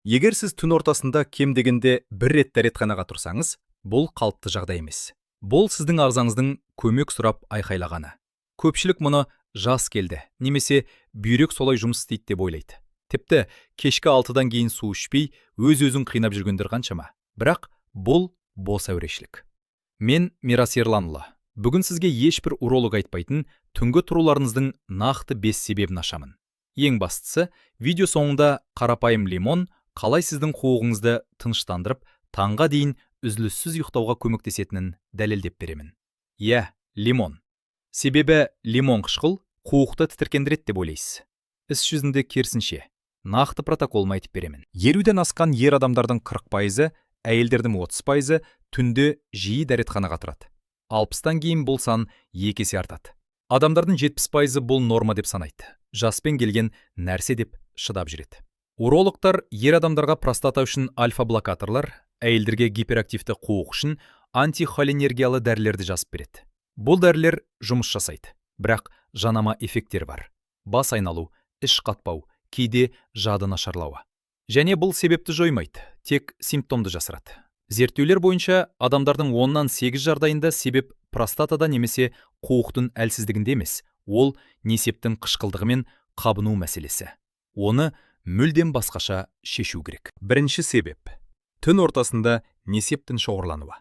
Егер сіз түн ортасында кем дегенде бір рет дәретханаға тұрсаңыз, бұл қалыпты жағдай емес. Бұл сіздің ағзаңыздың көмек сұрап айқайлағаны. Көпшілік мұны жас келді немесе бүйрек солай жұмыс істейді деп ойлайды. Тіпті кешкі 6-дан кейін су ішпей, өз-өзін қинап жүргендер қаншама. Бірақ бұл бос әурешілік. Мен Мирас Ерланұлы. Бүгін сізге ешбір уролог айтпайтын түнгі тұруларыңыздың нақты 5 себебін ашамын. Ең бастысы, видео соңында қарапайым лимон қалай сіздің қуығыңызды тыныштандырып, таңға дейін үзіліссіз ұйықтауға көмектесетінін дәлелдеп беремін. Иә, лимон. Себебі лимон қышқыл қуықты тітіркендіреді деп ойлайсыз. Іс жүзінде керісінше. Нақты протоколын айтып беремін. 50-ден асқан ер адамдардың 40%, әйелдердің 30% түнде жиі дәретханаға тұрады. 60-тан кейін бұл сан екі есе артады. Адамдардың 70% бұл норма деп санайды. Жаспен келген нәрсе деп шыдап жүреді. Урологтар ер адамдарға простата үшін альфа-блокаторлар, әйелдерге гиперактивті қуық үшін антихолинергиялы дәрілерді жазып береді. Бұл дәрілер жұмыс жасайды, бірақ жанама эффекттері бар. Бас айналу, іш қатпау, кейде жады нашарлауы. Және бұл себепті жоймайды, тек симптомды жасырады. Зерттеулер бойынша, адамдардың 10-нан 8 жағдайында себеп простатада немесе қуықтың әлсіздігінде емес, ол несептің қышқылдығы мен қабыну мәселесі. Оны мүлдем басқаша шешу керек. Бірінші себеп: түн ортасында несептің шоғырлануы.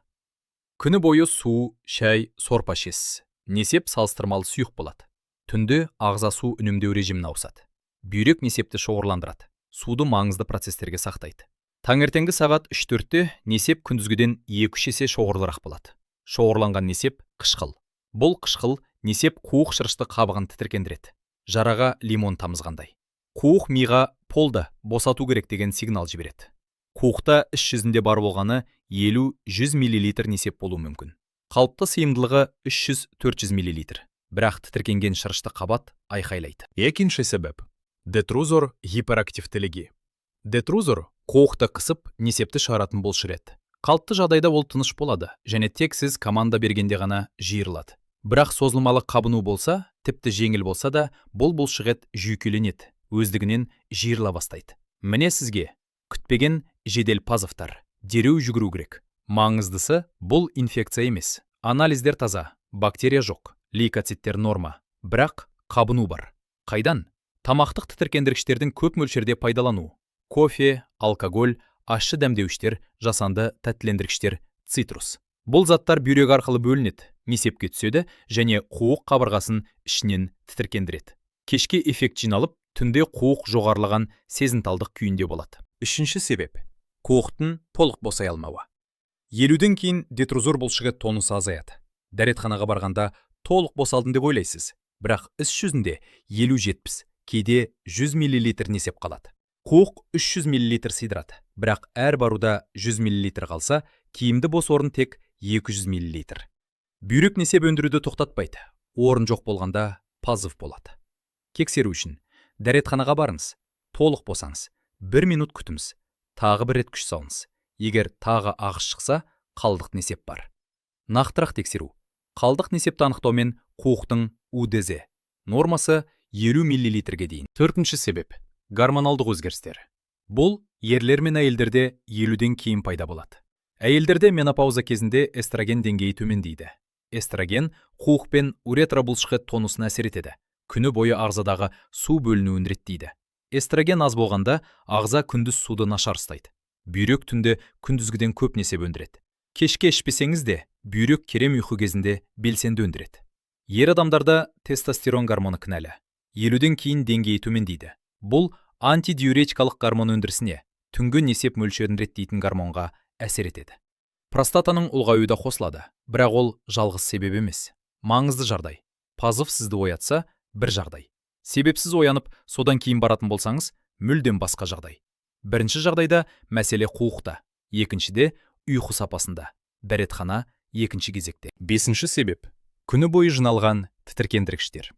Күні бойы су, шай, сорпа ішесіз. Несеп салыстырмалы сұйық болады. Түнде ағза су үнемдеу режиміне ауысады. Бүйрек несепті шоғырландырады. Суды маңызды процестерге сақтайды. Таңертеңгі сағат 3-4-те несеп күндізгіден 2-3 есе шоғырлырақ болады. Шоғырланған несеп қышқыл. Бұл қышқыл несеп қуық шырышты қабығын тітіркендіреді. Жараға лимон тамызғандай. Қуық миға «Полды босату керек» деген сигнал жібереді. Қуықта іс жүзінде бар болғаны 50-100 мл несеп болуы мүмкін. Қалыпты сыйымдылығы 300-400 мл. Бірақ тітіркенген шырышты қабат айқайлайды. Екінші себеп: детрузор гиперактивтілігі. Детрузор қуықты қысып, несепті шығаратын бұлшықет. Қалыпты жағдайда ол тыныш болады және тек сіз команда бергенде ғана жиырылады. Бірақ созылмалы қабыну болса, тіпті жеңіл болса да, бұл бұлшықет жүйкеленеді, өздігінен жиырыла бастайды. Міне сізге күтпеген жедел позывтар. Дереу жүгіру керек. Маңыздысы, бұл инфекция емес. Анализдер таза, бактерия жоқ, лейкоциттер норма. Бірақ қабыну бар. Қайдан? Тамақтық тітіркендіргіштердің көп мөлшерде пайдалану. Кофе, алкоголь, ащы дәмдеуіштер, жасанды тәттілендіргіштер, цитрус. Бұл заттар бүйрек арқылы бөлінеді, несепке түседі және қуық қабырғасын ішінен тітіркендіреді. Кешке эффект жиналып, түнде қуық жоғарылаған сезімталдық күйінде болады. Үшінші себеп: қуықтың толық босай алмауы. 50-ден кейін детрузор бұлшықет тонусы азаяды. Дәретханаға барғанда толық босалдым деп ойлайсыз, бірақ іс жүзінде 50-70, кейде 100 мл несеп қалады. Қуық 300 мл сыйдырады, бірақ әр баруда 100 мл қалса, киімді бос орын тек 200 мл. Бүйрек несеп өндіруді тоқтатпайды. Орын жоқ болғанда позыв болады. Тексеру үшін дәретханаға барыңыз, толық босаңыз, бір минут күтіңіз, тағы бір рет күш салыңыз. Егер тағы ағыс шықса, қалдық несеп бар. Нақтырақ тексеру: қалдық несепті анықтаумен қуықтың УДЗ нормасы 50 миллилитрге дейін. Төртінші себеп: гормоналдық өзгерістер. Бұл ерлер мен әйелдерде 50-ден кейін пайда болады. Әйелдерде менопауза кезінде эстроген деңгейі төмендейді. Эстроген қуық пен уретра бұлшықет тонусына әсер етеді. Күні бойы ағзадағы су бөлінуін реттейді. Эстроген аз болғанда, ағза күндіз суды нашар ұстайды. Бүйрек түнде күндізгіден көп несеп өндіреді. Кешке ішпесеңіз де, бүйрек керем ұйқы кезінде белсенді өндіреді. Ер адамдарда тестостерон гормоны кінәлі. 50-ден кейін деңгейі төмендейді. Бұл антидиуретикалық гормон өндірісіне, түнгі несеп мөлшерін реттейтін гормонға әсер етеді. Простатаның ұлғаюы да қосылады, бірақ ол жалғыз себеп емес. Маңызды жағдай: позыв сізді оятса, бір жағдай. Себепсіз оянып, содан кейін баратын болсаңыз, мүлдем басқа жағдай. Бірінші жағдайда мәселе қуықта, екіншіде ұйқы сапасында. Дәретхана екінші кезекте. Бесінші себеп: күні бойы жиналған тітіркендіргіштер.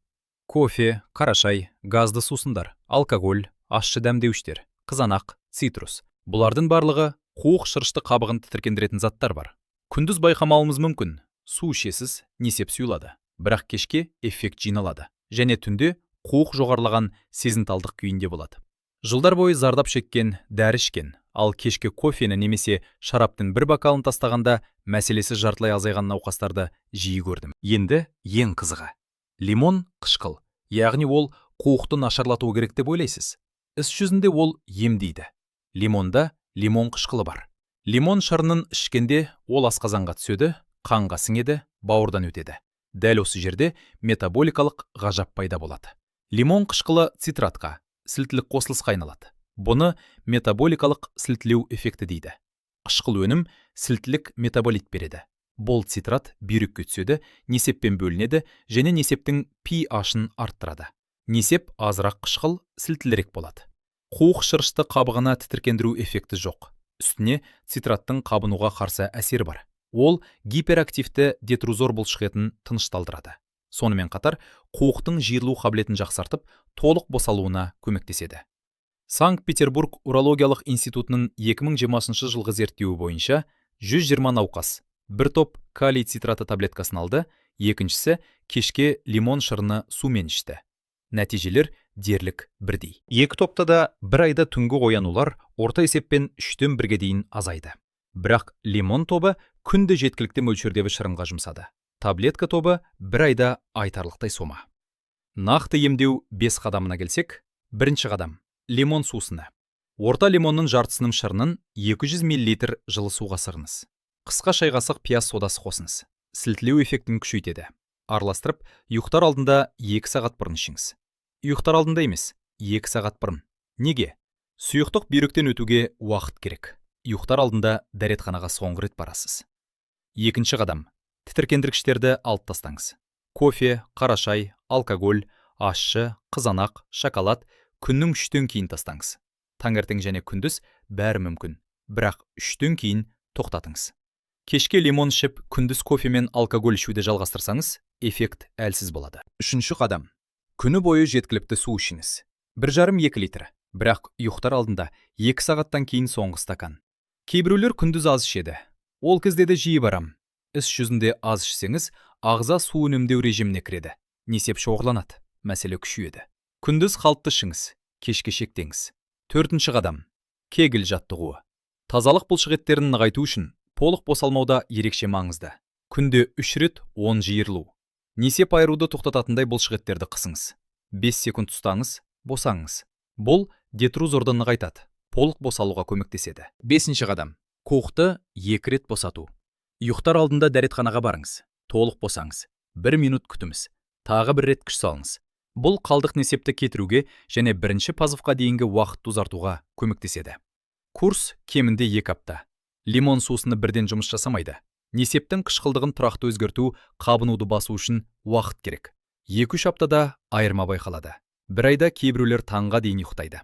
Кофе, қара шай, газды сусындар, алкоголь, ащы дәмдеуіштер, қызанақ, цитрус. Бұлардың барлығы қуық шырышты қабығын тітіркендіретін заттар бар. Күндіз байқамауымыз мүмкін. Су ішесіз, несеп сұйылады. Бірақ кешке эффект жиналады. Және түнде қуық жоғарылаған сезімталдық күйінде болады. Жылдар бойы зардап шеккен, дәрі ішкен, Ал кешкі кофені немесе шараптың бір бокалын тастағанда, мәселесі жартылай азайған науқастарды жиі көрдім. Енді ең қызығы. Лимон қышқыл, яғни ол қуықты нашарлатуы керек деп ойлайсыз. Іс жүзінде ол емдейді. Лимонда лимон қышқылы бар. Лимон шырынын ішкенде ол асқазанға түседі, қанға сіңеді, бауырдан өтеді. Дәл осы жерде метаболикалық ғажап пайда болады. Лимон қышқылы цитратқа, сілтілік қосылысқа айналады. Бұны метаболикалық сілтілеу эффекті дейді. Қышқыл өнім сілтілік метаболит береді. Бұл цитрат бүйрекке түседі, несеппен бөлінеді және несептің pH-ын арттырады. Несеп азырақ қышқыл, сілтілірек болады. Қуық шырышты қабығына тітіркендіру эффекті жоқ. Үстіне цитраттың қабынуға қарсы әсері бар. Ол гиперактивті детрузор бұлшықетін тынышталдырады. Сонымен қатар қуықтың жиырылу қабілетін жақсартып, толық босалуына көмектеседі. Санкт-Петербург урологиялық институтының 2020 жылғы зерттеуі бойынша 120 науқас бір топ калий цитраты таблеткасын алды, екіншісі кешке лимон шырыны сумен ішті. Нәтижелер дерлік бірдей. Екі топта да бір айда түнгі оянулар орта есеппен 1/3-ге дейін азайды. Бірақ лимон тобы күнде жеткілікті мөлшердегі шырынға жұмсады. Таблетка тобы бір айда айтарлықтай сома. Нақты емдеу 5 қадамына келсек, бірінші қадам – лимон сусыны. Орта лимонның жартысының шырынын 200 мл жылы суға сығыңыз. Қысқа шай қасық пияз содасы қосыңыз. Сілтілеу эффектін күшейтеді. Араластырып, ұйықтар алдында 2 сағат бұрын ішіңіз. Ұйықтар алдында емес, 2 сағат бұрын. Неге? Сұйықтық бүйректен өтуге уақыт керек. Ұйықтар алдында дәретханаға соңғы рет барасыз. Екінші қадам. Тітіркендіргіштерді алып тастаңыз. Кофе, қара шай, алкоголь, ащы, қызанақ, шоколад күннің 3-тен кейін тастаңыз. Таңертең және күндіз бәрі мүмкін, бірақ 3-тен кейін тоқтатыңыз. Кешке лимон ішіп, күндіз кофе мен алкоголь ішуді жалғастырсаңыз, эффект әлсіз болады. Үшінші қадам. Күні бойы жеткілікті су ішіңіз. 1,5-2 литр. Бірақ ұйықтар алдында 2 сағаттан кейін соңғы стакан. Кейбіреулер күндіз аз ішеді. Ол кезде де жиі барам. Іс жүзінде аз ішсеңіз, ағза су үнемдеу режиміне кіреді. Несеп шоғырланады, мәселе күшейеді. Күндіз қалыпты ішіңіз, кешке шектеңіз. Төртінші қадам. Кегель жаттығуы. Тазалық бұлшықеттерін нығайту үшін толық босалмауда ерекше маңызды. Күнде 3 рет 10 жиырылу. Несеп айыруды тоқтататындай бұлшықеттерді қысыңыз. 5 секунд ұстаңыз, босаңыз. Бұл детрузорды нығайтады, толық босалуға көмектеседі. Бесінші қадам. Қуықты 2 рет босату. Ұйықтар алдында дәретханаға барыңыз. Толық босаңыз. 1 минут күтіңіз. Тағы бір рет күш салыңыз. Бұл қалдық несепті кетіруге және бірінші позывқа дейінгі уақытты ұзартуға көмектеседі. Курс кемінде 2 апта. Лимон сусыны бірден жұмыс жасамайды. Несептің қышқылдығын тұрақты өзгерту, қабынуды басу үшін уақыт керек. 2-3 аптада айырма байқалады. Бір айда кейбіреулер таңға дейін ұйықтайды.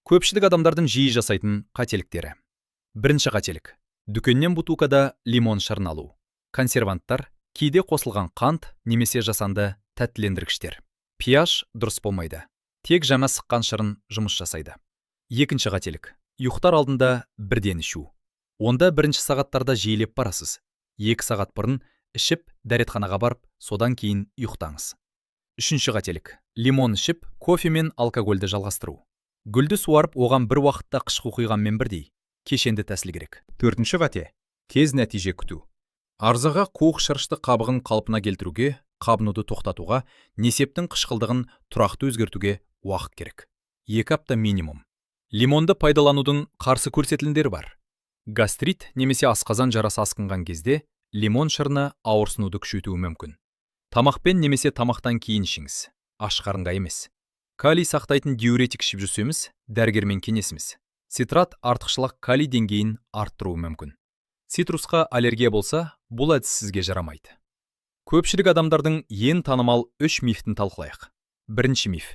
Көпшілік адамдардың жиі жасайтын қателіктері. Бірінші қателік. Дүкеннен бутылкада лимон шырын алу. Консерванттар, кейде қосылған қант немесе жасанды тәттілендіргіштер. pH дұрыс болмайды. Тек жаңа сыққан шырын жұмыс жасайды. Екінші қателік. Ұйықтар алдында бірден ішу. Онда бірінші сағаттарда жиілеп барасыз. 2 сағат бұрын ішіп, дәретханаға барып, содан кейін ұйықтаңыз. Үшінші қателік. Лимон ішіп, кофе мен алкогольді жалғастыру. Гүлді суарып, оған бір уақытта қышқыл құйғанмен бірдей. Кешенді тәсіл керек. Төртінші қате. Тез нәтиже күту. Ағзаға қуық шырышты қабығын қалпына келтіруге, қабынуды тоқтатуға, несептің қышқылдығын тұрақты өзгертуге уақыт керек. 2 апта минимум. Лимонды пайдаланудың қарсы көрсетілімдері бар. Гастрит немесе асқазан жарасы асқынған кезде лимон шырыны ауырсынуды күшейтуі мүмкін. Тамақпен немесе тамақтан кейін ішіңіз, аш қарынға емес. Калий сақтайтын диуретик ішіп жүрсеңіз, дәрігермен кеңесіңіз. Цитрат артықшылық калий деңгейін арттыруы мүмкін. Цитрусқа аллергия болса, бұл әдіс сізге жарамайды. Көпшілік адамдардың ең танымал 3 мифтін талқылайық. Бірінші миф.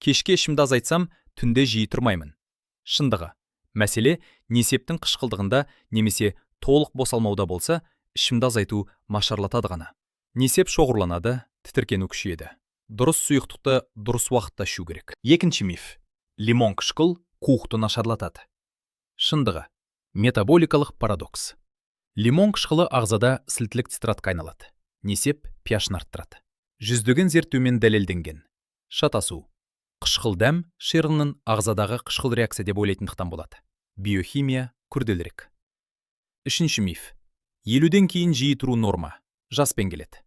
Кешке ішімді азайтсам, түнде жиі тұрмаймын. Шындығы. Мәселе несептің қышқылдығында немесе толық босалмауда болса, ішімді азайту нашарлатады ғана. Несеп шоғырланады, тітіркену күшейеді. Дұрыс сұйықтықты дұрыс уақытта ішу керек. Екінші миф. Лимон қышқыл қуықты нашарлатады. Шындығы. Метаболикалық парадокс. Лимон қышқылы ағзада сілтілік цитратқа айналады. Несеп pH-ын арттырады. Жүздеген зерттеумен дәлелденген. Шатасу. Қышқыл дәм шырынның ағзадағы қышқыл реакция деп ойлайтындықтан болады. Биохимия күрделірек. Үшінші миф: 50-ден кейін жиі тұру норма, жаспен келеді.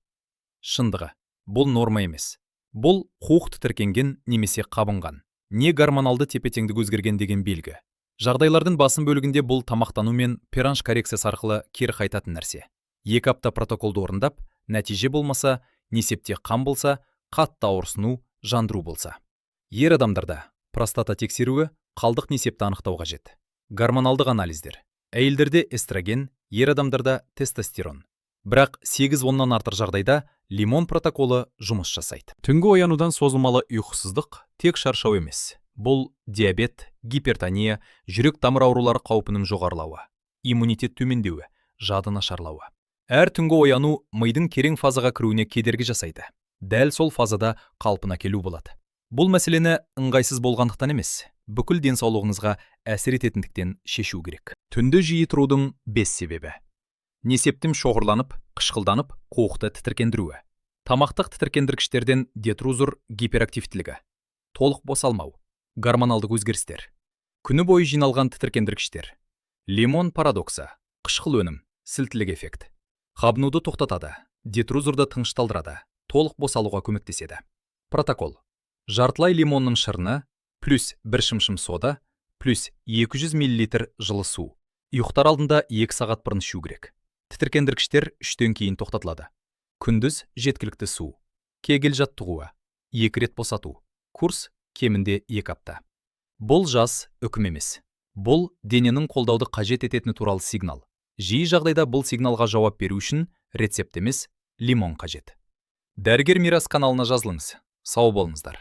Шындығы: бұл норма емес. Бұл қуық тітіркенген немесе қабынған, не гормоналды тепе-теңдік өзгерген деген белгі. Жағдайлардың басым бөлігінде бұл тамақтану мен pH коррекциясы арқылы кері қайтатын нәрсе. 2 апта протоколды орындап, нәтиже болмаса, несепте қан болса, қатты ауырсыну, жандыру болса. Ер адамдарда простата тексеруі, қалдық несепті анықтау қажет. Гормоналдық анализдер. Әйелдерде эстроген, ер адамдарда тестостерон. Бірақ 8-10-нан артық жағдайда лимон протоколы жұмыс жасайды. Түнгі оянудан созылмалы ұйқысыздық тек шаршау емес. Бұл диабет, гипертония, жүрек тамыр аурулары қаупінің жоғарылауы, иммунитет төмендеуі, жады нашарлауы. Әр түнгі ояну мидың терең фазаға кіруіне кедергі жасайды. Дәл сол фазада қалпына келу болады. Бұл мәселені ыңғайсыз болғандықтан емес, бүкіл денсаулығыңызға әсер ететіндіктен шешу керек. Түнде жиі тұрудың бес себебі: несептің шоғырланып, қышқылданып, қуықты тітіркендіруі, тамақтық тітіркендіргіштерден детрузор гиперактивтілігі, толық босалмау, гормоналдық өзгерістер, күні бойы жиналған тітіркендіргіштер. Лимон парадоксы: қышқыл өнім, сілтілік эффект. Қабынуды тоқтатады, детрузорды тынышталдырады, толық босалуға көмектеседі. Протокол: жартылай лимонның шырыны плюс бір шымшым сода плюс 200 мл жылы су. Ұйықтар алдында 2 сағат бұрын ішу керек. Тітіркендіргіштер 3-тен кейін тоқтатылады. Күндіз жеткілікті су, Кегель жаттығуы, екі рет босату. Курс кемінде 2 апта. Бұл жас үкім емес, бұл дененің қолдауды қажет ететіні туралы сигнал. Жиі жағдайда бұл сигналға жауап беру үшін рецепт емес, лимон қажет. Дәрігер Мирас каналына жазылыңыз. Сау болыңыздар.